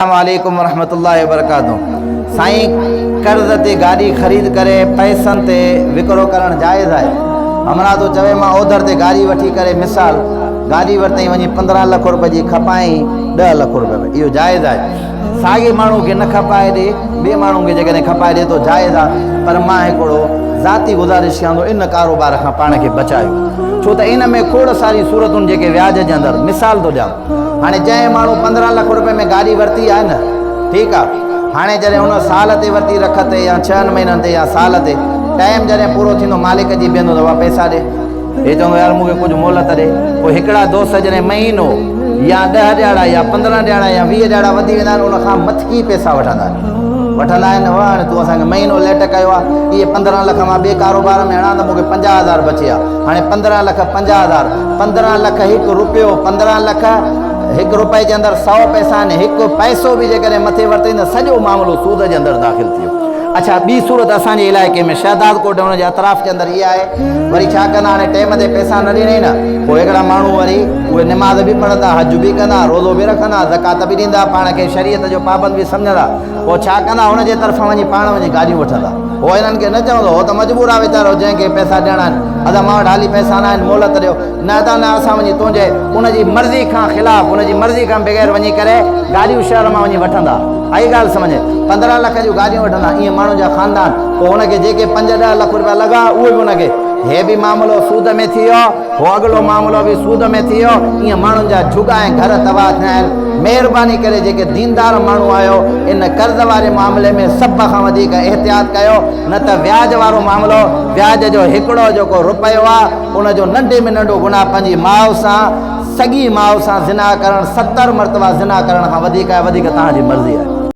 السلام عليڪم ورحمة الله وبرڪاته سائين قرض تي گاڏي خريد ڪري پئسن تي وڪرو ڪرڻ جائز آهي همراهه ٿو چوي مان اوڌر تي گاڏي وٺي ڪري مثال گاڏي ورتئين وڃي 15 لک روپئي جي کپائين 10 لک روپئي ۾ اهو جائز آهي ساڳي ماڻهو کي نه کپائي ڏي ٻئي ماڻهو کي جيڪڏهن کپائي ڏي ٿو جائز آهي پر مان هڪڙو ذاتي گذارش ڪيان ٿو ان ڪاروبار کان پاڻ کي بچايو ڇو ته ان ۾ کوڙ ساري صورتون جيڪي وياج جي اندر مثال ٿو ڏيان هاڻي جنهن ماڻهو 15 لک روپين ۾ گاڏي ورتي آهي نه ٺيڪ آ هاڻي جڏهن ان سال تي ورتي رک تي يا ڇهن مهينن تي يا سال تي ٽائيم جڏهن پورو ٿيندو مالڪ جي بيهندو ته پئسا ڏي هي چوندو يار مون کي ڪجهه مهلت ڏي پوء هڪڙا دوست جڏهن مهينو يا 10 ڏهاڙا يا 15 ڏهاڙا يا 20 ڏهاڙا وڌي ويندا آهن ان کان مٿڪي پئسا وٺندا آهن وٺندا آهن هو هاڻي تون اسان کي مهينو ليٽ ڪيو آهي اهي 15 لک مان ٻئي ڪاروبار ۾ هڻان ته مون کي 50000 بچي ها هاڻي 15 لک 50000 15 لک هڪ روپيو، 15 لک هڪ روپئي جي اندر سئو پئسا آهن، هڪ پئسو به جيڪڏهن مٿي ورتئين ته سڄو معاملو سود جي اندر داخل ٿي ويو. اڇا ٻي صورت اسان جي علائقي ۾ شهداد ڪوٽ ۽ ان جي اطراف جي اندر اها آهي وري ڇا ڪندا هاڻي ٽيم تي پئسا نه ڏنئين نه پوء هڪڙا ماڻهو وري اهي نماز به پڙهندا، حج به ڪندا، روزو به رکندا، زڪوات به ڏيندا، پاڻ کي شريعت جو پابند به سمجهندا، پوء ڇا ڪندا هن جي طرفان وڃي پاڻ وڃي گاڏيون وٺندا. هو هنن کي نه چوندو، هو ته مجبور آهي ويچارو جنهن کي پئسا ڏيڻا آهن، ادا مان وٽ حالي پئسا نه آهن مهلت ڏيو، نه ادا نه اسان وڃي تنهنجي ان جي مرضي کان خلاف ان جي مرضي کان بغير وڃي ڪري گاڏيون شهر مان وڃي وٺندا. آئي ڳالهه سمجهه ۾؟ 15 لک جون گاڏيون وٺندا ائين ماڻهن جا خاندان پوء هن کي جيڪي پنج ڏهه لک روپيا لڳا اهي به ان کي هي به معاملو سود ۾ ٿي ويو هو اڳلو معاملو به سود ۾ ٿي ويو ائين ماڻهن جا جهڳا ۽ گهر تباهه ٿيا آهن. مهرباني ڪري جيڪي ديندار ماڻهو آهيو ان قرض واري معاملي ۾ سڀ کان وڌيڪ احتياط ڪيو نه ته وياج وارو معاملو وياج جو هڪڙو جيڪو رپيو آهي ان جو ننڍي ۾ ننڍو گناهه پنهنجي ماء سان سڳي ماء سان زنا ڪرڻ 70 مرتبا زنا ڪرڻ کان وڌيڪ آهي وڌيڪ توهان جي مرضي آهي.